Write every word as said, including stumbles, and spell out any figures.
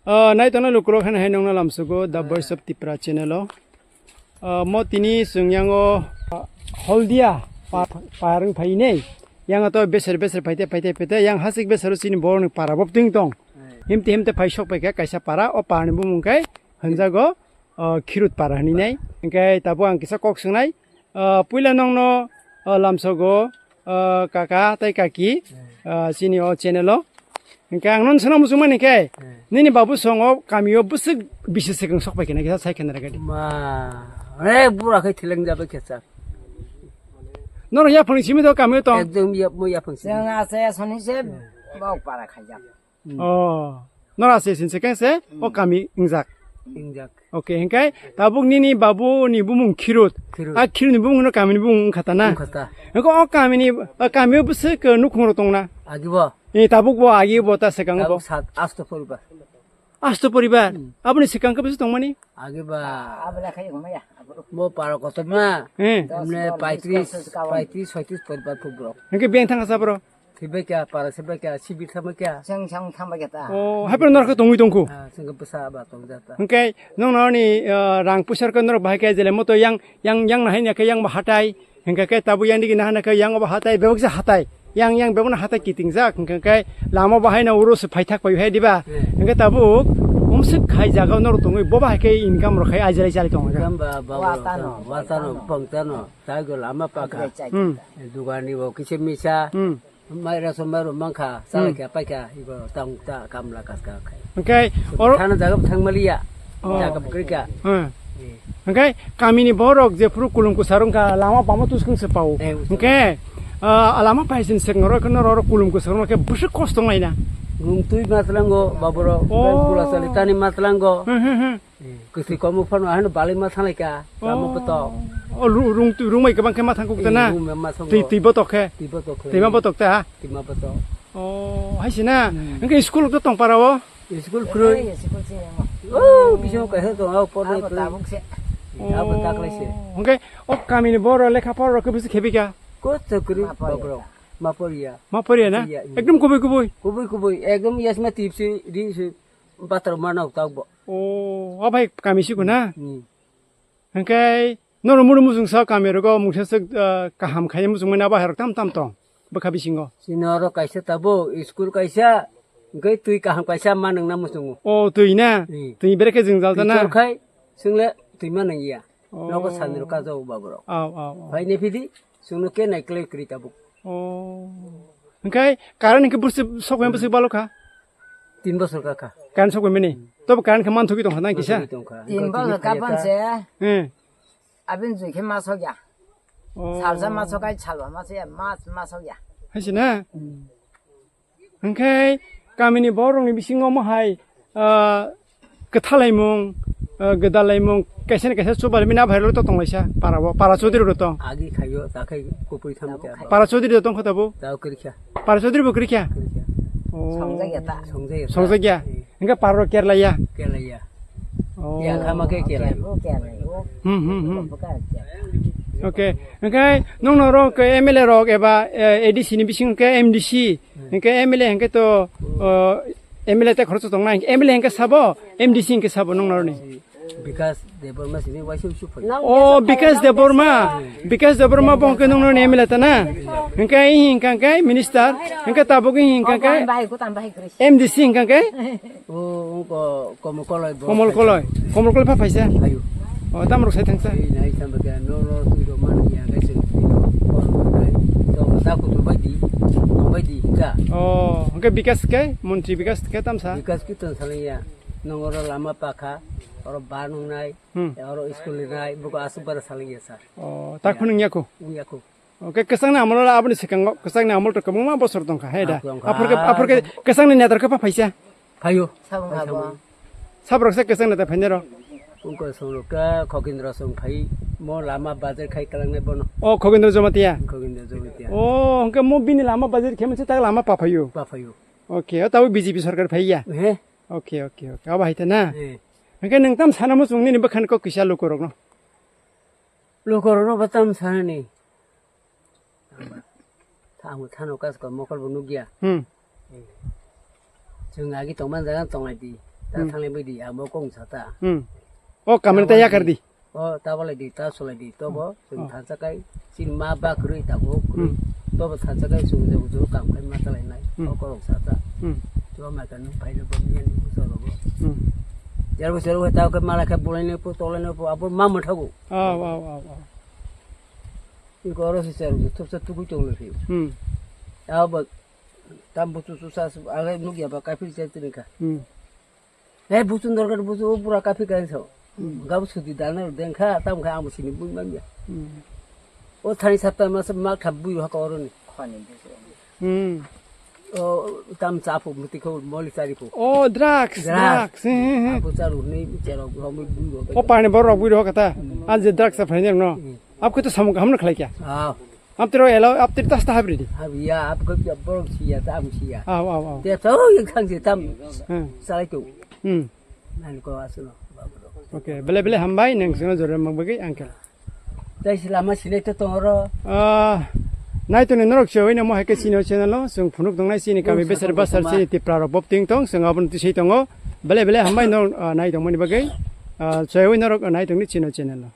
Ah, nai tongnai lukurok haino hai nongno lamsugo The Voice of Tripura channel o. Ah, mo tini chwng yango, ah, Holdia pa-, parwng phai nei. Yang to beser beser phaite phaite phaite yang hasik beser chini borokni para bo twing tong. Himte himte phai sok paikha kaisa para, o parani bumung khe hwnjago, ah, Khirut para hwnwi nai. Hwnkhe tabuk ang kisa kok swngnai. Ah, puila nongno, ah, lamsogo, ah, kaka tei kaki, ah, chini o channel o. Hwnkhe ang nono swngna muchungmani khe, nini babu songo kamio bwswk bisi swkang sok pai khe na kisa sai khe na rwgadi. Ma, re bura khe theleng jabai khe chak. Norok yaphangni simi do kamio tong? Ekdom yap-, mo yaphang simi. Chwng ase soni se bok para khaijak. Oh, nora se sin se keng se, o kami ingjak. Ingjak. Okay, hingkai tabuk nini babu ni bumung Khirut. Khirut. A Khirut ni bumung no kami ni bumung wngkha ta na? Wngkha ta. Hingke o kami ni, o kami o bwswk nukhung rok tong na? Agi bo. E tabuk bo agi bo ta sekang bo. Tabuk sat, asto poribar. Asto poribar. Hmm. Aboni sekang khe bwswk tongmani? Agi ba. Abla khai homa ya. Mo paro kotorma. Eh. Emne paitrish, paitrish, soitrish poribar phuk borok. Hingke beng thang asa bro. Thwibai kya, para se bai kya, sibir thangbai kya. Chwng chwng thangbai kya ta. Oh, hai phano norok tongwi tongkhu. Ah, chwng bwsa ba tongjak ta. Hwnkhe nokno ani, ah, rang puisa rwkhe norok bahai khe jele moto yang, yang, yang nahai nakhe yang bo hatai. Hwnkhe khe tabuk yang digi naha nakhe yang bo hatai, bebak se hatai. Yang, yang bebak no hatai kitingjak. Hwnkhe khe lama bahai no uro se phaithak pai hai diba. Hmm. Hwnkhe tabuk umswk khai jaga norok tongwi bo bahai khe income rok khai ajilai chali tongo. Income ba, ba, watano, watano, watano. Pangtano, taigo lama pakha. Ajilai chai. Hmm. Dugani bo kisa misa. Hmm. Mai raso mai ro mangkha, chala kya pai kya, ibo tang ta kamla kas ka khai. Hwnkhe oro thana jaga thang maliya, oh, jaga bwkrwi kya. Hmm. Eh. Hwnkhe kamini borok jephuru kulum kwsar wngkha, lama pamo tuskung se pao. Eh, hwnkhe, ah, lama paisin sek norok khe norok kulum kwsar wngkha khe bwswk kosto wnglaina. Rung twi matlango baboro, oh, pula sali tani matlango. Hmm, hmm, hmm. Kwthwi komo phano ahino balai ma thanglaika, lama botok. Oh, ru-, rung twi, rungmai kwbang khe ma thang kuk ta na? Eh, rungmai ma thango. Twi, twi botok khe? Twi botok khe. Twi ma botok ta? Twi ma botok. Oh, hai se na? Hmm. Hwnkhe school to tong para o? School kwrwi. Eh, school se yango. Oh, bising kaisa tong, ah, pornai kwrwi. Abo tabuk se. Abo taklai se. Oh, hwnkhe o kamini borok lekha pora rok khe bisi khebika? Kosto kwrwi. Ma poriya. Babrok. Ma poriya. Ma poriya na? Iya, iya. Ekdom kubui kubui. Kubui kubui. Ekdom yasma tipsi, ri si, bathroom ma nok tabuk bo. Oh, o bai kami siku na? Hmm. Hwnkhe norok mudu muchung sa kami rogo mungsa swk, ah, kaham khaina muchung mani abo hai rok tam tam tong bwkha bisingo. Chini oro kaisa tabuk school kaisa, hwnkhe twi kaham kaisa ma nwngna muchungo. Oh, twi na? Hmm. Twi bere khe jwngjal ta na? Twi chor khai, chwngle twi ma nwngya. Oh. Nogo sani rok kajao baborok. Aw, aw, aw. Phaini phidi, chwngno ke nai klai kwrwi tabuk. Oh. Hwnkhe current hwnkhe bwswk sok bai bwswk balo kha? Tin bosor ka kha. Current sok bai mani? Tobo current khe manthogwi tongkha nang kisa? Manthogwi tongkha. Tin bosor ka pan se. Hmm. Abin jui khe ma sok ya. Oh. Salsa ma sok ai, salwa ma sok ya, ma, ma sok ya. Hai se na? Hmm. Hwnkhe kamini borokni bisingo omo hai, ah, kwthalaimung, ah, gwdalaimung, kaisa ni kaisa chubarimani abo hai rok to tonglaisa para o, para chaudhuri rok to. Agi khaio, ta khai kupui tham khe. Para chaudhuri rok tongkha tabuk? Tao kwrwi kha. Para chaudhuri bo kwrwi kha? Kwrwi kha. Oh. Songjak ya ta? Songjak ya ta. Songjak ya? Eh. Hwnkhe para rok kerlaiya? Kerlaiya. Oh. Ya, kha ma khe khe lai. Khe lai, o. Hmm, hmm, hmm. Buka khe. Okay. Hwnkhe nokno rok M L A rok eba, eh, A D C ni bising khe M D C. Hmm. Hwnkhe M L A hwnkhe to, oh, M L A te khoroksa tongnai. M L A hwnkhe sabo, M D C hwnkhe sabo nokno roni. Bikas Debbarma sini waisa usu phai. Oh, Bikas Debbarma. Bikas Debbarma bo hwnkhe nokno roni M L A ta na. Hwnkhe hwnkhe minister, hwnkhe tabuk hwnkhe M D C hwnkhe. O, o, ko-, Komol Koloi bo Komol Koloi. Komol Koloi pha phaisa? Ayo. O, tamo rok sai thangsa? Ei, nai thangba khe, no, no, twi rok man ya, nai se twi rok, kon nai, to, ta kutu bai di, tong bai di, ka. O, hwnkhe Bikas khe, montri Bikas khe tamsa? Bikas khe tong salai ya. Nong oro lama pakha, oro ba nung nai, hmm, oro school ni nai, buko aswk bara salai ya, sir. O, ta khunung ya ko? Wng ya ko. Oke, kwchangni amolo aboni swkango, kwchangni amol to kwbangma bosor tongkha, hai da? Ah, tongkha. Aphor khe, aphor khe kwchangni netar khe pha phaisa? Phaio. Sabung abo. Sabrok se kwchang netar phainai rok? Wngkha songrok khe Khogindra song phai, mo lama bajar khai kalangnai bono. O, Khogindra Jamatia? Khogindra Jamatia. O, hwnkhe mo bini lama bajar khe monse tak lama pa phaio? Pa phaio. Oke, o tabuk B J P sorkar phaiya? He. Oke, oke, oke. Abo hai ta na? He. Hwnkhe nwng tam sana muchung nini bwkhani kok kisa lukurokno? Lukurokno bo tam sanani. Tamo thano kas ko mokol bo nukya. Hmm. Chwng agi tongman jaga tonglai di. Ta Hmm. thanglai bai di, amo kong sa ta. Hmm. O kamani ta yakar di. O ta balai di, ta solai di, tobo, Hmm. chwng Oh. thansa kai, chini ma ba kwrwi, ta bo kwrwi. Hmm. Tobo thansa kai, chwng je ujung kam khai ma chalai nai. Hmm. O korok sa ta. Hmm. Tobo ma kan phai no bo miyan ni so robo. Hmm. Jar bo sero ta kai mala khai bulai ne po, tolai ne po, abo ma mothago. Oh, oh, oh, oh. Iko oro se chero, thupsa tukui tong le. Hmm. Abo tam butu susa, age nuk ya ba kaphir chai tini ka. Hmm. He buchung dorkar buchung o pura kaphir kai so. Hmm. Gabo suti dana dengkha, tam kha ang sini bui manya. Hmm. O thani sapta mas mak thap bui haka oroni. Hmm. O tam chapu muti ko moli chari ko. Oh, drugs, Drugs. drugs. He, he, he. Apo charu ni chero romi bui ro. O pani borok bui ro kata. Hmm. An je drugs sa phai no. Hmm. Apko to samung hamno khlai kya? Ah. Aptiro elo, aptir tas ta habri di. Hab ya, apko ya borok siya, tam siya. Aw, aw, aw. Te to yang khang je tam Hmm. salai to. Hmm. Nan ko asuno. Okay, bele bele hambai nang sino jore mang bagi angkel. Tai si lama sile to tongro. Ah, nai to ni norok se hoina mo hake sino channel lo, sung phunuk dong nai sini kami Sung beser sung basar sung sini tipra ro bob ting tong, sung abun tisai tongo. Bele bele hambai no, ah, nai tong mani bagi. Ah, se hoina norok nai tong ni sino channel lo.